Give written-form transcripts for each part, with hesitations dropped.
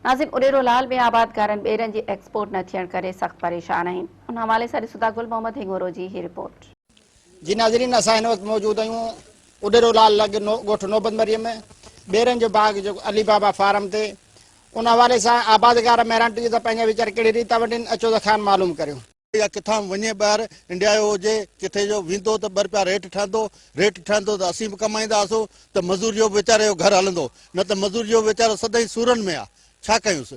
ناظرين اڏيرو لال ۾ آبادگارن ٻيرن جي ايڪسپورٽ نه ٿيڻ ڪري سخت پريشان آهن ان حوالي سان ڏسون ٿا گل محمد هنڱورو جي هي رپورٽ. جي ناظرين اسان هن وقت موجود آهيون اڏيرو لال لڳ ڳوٺ نوبت مري ۾ ٻيرن جو باغ جيڪو علي بابا فارم تي ان حوالي سان آبادگار مهراڻ ٽي وي سان پنهنجا ويچار ڪهڙي ريت ٿا ونڊين اچو ته کان معلوم ڪريون. يا ڪٿان به وڃي ٻاهر انڊيا جو هجي ڪٿي جو ويندو ته ٻه رپيا ريٽ ٺهندو ريٽ ٺهندو ته اسين به ڪمائينداسون ته مزور جو به ويچاري جو گهر هلندو نه ته مزور جو ويچارو سدائين سورن ۾ آ ڇا ڪيونس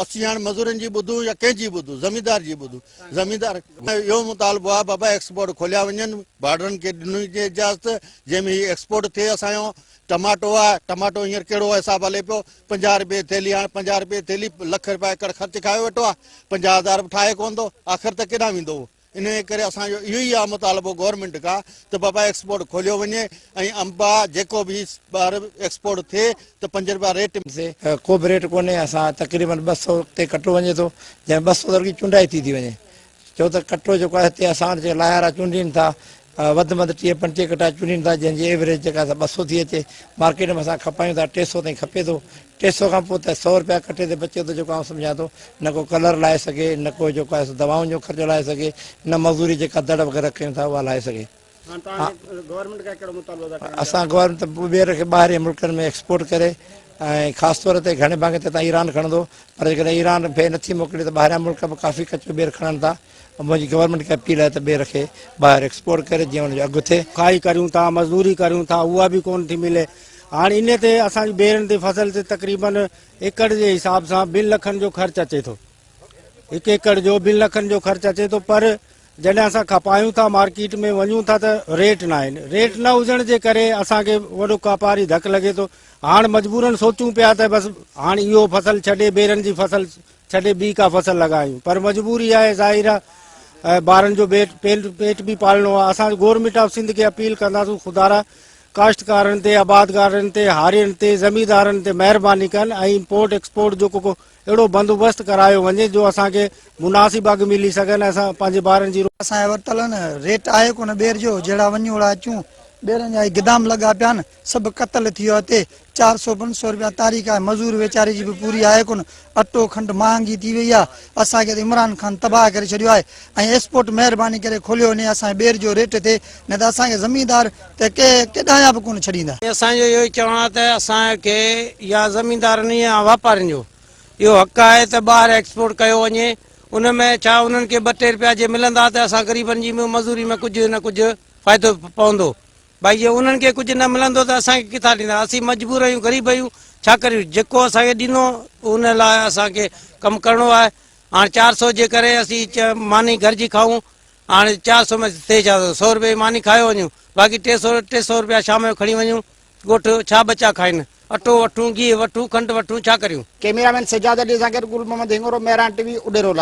اسين هاڻي مزورن جي ٻڌون يا ڪنهن جي ٻڌون زميندار جي ٻڌون زميندار اهو مطالبو آ بابا ايڪسپورٽ کوليا وڃن بارڊرن کي ڏني وڃي اجازت جنهن ۾ هي ايڪسپورٽ ٿئي اسان جو ٽماٽو آ ٽماٽو هينئر ڪهڙو حساب هلي پيو 50 رپئي ٿيلهي هاڻ 50 رپئي ٿيلهي لک رپيا ايڪڙ خرچ کايو ويٺو آ 50 هزار به ٺاهي ڪونه ٿو آخر ته ڪيڏانهن ويندو اهو انهيء ڪري اسان جو اهو ئي آ مطالبو گورنمينٽ کان ته بابا ايڪسپورٽ کوليو وڃي ۽ انب آ جيڪو به ٻاهر ايڪسپورٽ ٿئي ته پنج رپيا ريٽ تي ڪو به ريٽ ڪونهي اسان تقريبن 200 تي ڪٽو وڃي ٿو جنهن 200 ته رڳي چونڊائي ٿي ٿي وڃي ڇو ته ڪٽو جيڪو آهي هتي اسان وٽ جيڪي لاهيارا چونڊين ٿا وڌ ۾ وڌ 30 35 ڪٽا چونڊين ٿا جنهن جي ايوريج جيڪا سا 200 ٿي اچي مارڪيٽ ۾ اسان کپايون ٿا 300 تائين کپي ٿو 300 کان پوء ته 100 رپيا ڪٽي تي بچي ٿو جيڪو آئون سمجهان ٿو نه ڪو ڪلر لاهي سگهي نه ڪو جيڪو آهي سو دوائن جو خرچو لاهي سگهي نه مزوري جيڪا دڙ وغيره ڪيون ٿا اها لاهي سگهي. اسان گورنمينٽ ته ٻير کي ٻاهرين ملڪن ۾ ايڪسپورٽ ڪري ۽ خاص طور تي گهڻي ڀاڱي ته هتان ايران کڻندو پر جيڪڏهن ايران به نٿي موڪلي ته ٻاهريان ملڪ به ڪافي ڪچو ٻير کڻن ٿا منهنجي گورنمينٽ کي اپيل آهي ته ٻير کي ٻاهر ايڪسپورٽ ڪري جيئن ان جو اگهه ٿئي. کائي ڪريون ٿا مزدوري ڪريون ٿا اها به ڪونه ٿي ملي هاڻ انهي تي اسان جي ٻيرن تي فصل تي تقريبن ايڪڙ جي حساب سان ٻن لکن جو خرچ اچي ٿو هڪ ايڪڙ جو ٻن لکن جو خرچ اچي ٿو پر جڏهن اسان کپايون ٿا مارڪيٽ ۾ وڃون ٿا ته ريٽ نه آهن ريٽ نه هجڻ جي ڪري اسان کي وڏو ڪاپاري ڌڪ لڳي ٿو هاڻ مجبورن سوچون پيا ته بس هاڻ اهو فصل ڇڏي بيرن جي فصل ڇڏي ٻي ڪا فصل لڳايون پر مجبوري آهي ظاهر آهي ٻارن جو پيٽ پيٽ به پالڻو آهي اسان گورنمينٽ آف سنڌ کي اپيل ڪنداسون خدارا ڪاشتڪارن تي آبادگارن تي هارين تي زميندارن تي مهرباني ڪن ۽ امپورٽ ايڪسپورٽ جو ڪو اهڙو بندوبست ڪرايو وڃي جو اسان کي مناسب اگهه ملي سگهن ۽ اسان پنهنجي ٻارن جي. اسان جا ورتل آهن ريٽ آهي ڪونه ٻير جو جهڙا وڃون اوڙا اچون ٻيرن جا هي گدام لڳا پيا آهن سڀ قتل ٿي ويو هتي چار سو پنج سو رپيا تاريخ آهي مزور ويچاري جي به پوري آهي ڪونه اٽو کنڊ مهانگي ٿي وئي آهي اسان کي ته عمران خان تباهه ڪري ڇڏيو آهي ۽ ايسپورٽ مهرباني ڪري کوليو وڃي اسان جي ٻير جو ريٽ ٿئي نه ته اسان کي زميندار ته ڪي ڪيڏانهن به ڪونه ڇڏيندا. اسان جو اهو ئي چوڻ آهي ته اسان کي يا زميندارن يا واپارين جو اهو حق آهي ته ٻاهر ايڪسپورٽ ڪيو وڃي ان ۾ ڇا انهن کي ٻه ٽي رپيا جي ملندا ته اسان غريبن جي به مزوري ۾ ڪجهه نه ڪجهه فائدو پوندو ڀائي جي انهن کي ڪجهه نه ملندو ته اسان کي ڪٿان ڏيندا اسين مجبور آهيون غريب آهيون ڇا ڪريون جيڪو اسان کي ڏنو ان لاء اسان کي ڪم ڪرڻو آهي هاڻ چار سو جي ڪري اسين ماني گهر جي کائون هاڻي چار سو ۾ ٿئي ڇا ٿو سو روپئي جي ماني کايو وڃون باقي ٽي سو ٽي سو روپيا شام جو کڻي وڃون ڳوٺ ڇا ٻچا کائن اٽو وٺون گيهه وٺون کنڊ وٺون ڇا ڪريون. ڪئميرا مين سجاد علي سان گڏ گل محمد هنڱورو، مهراڻ ٽي وي، اڏيرو لال.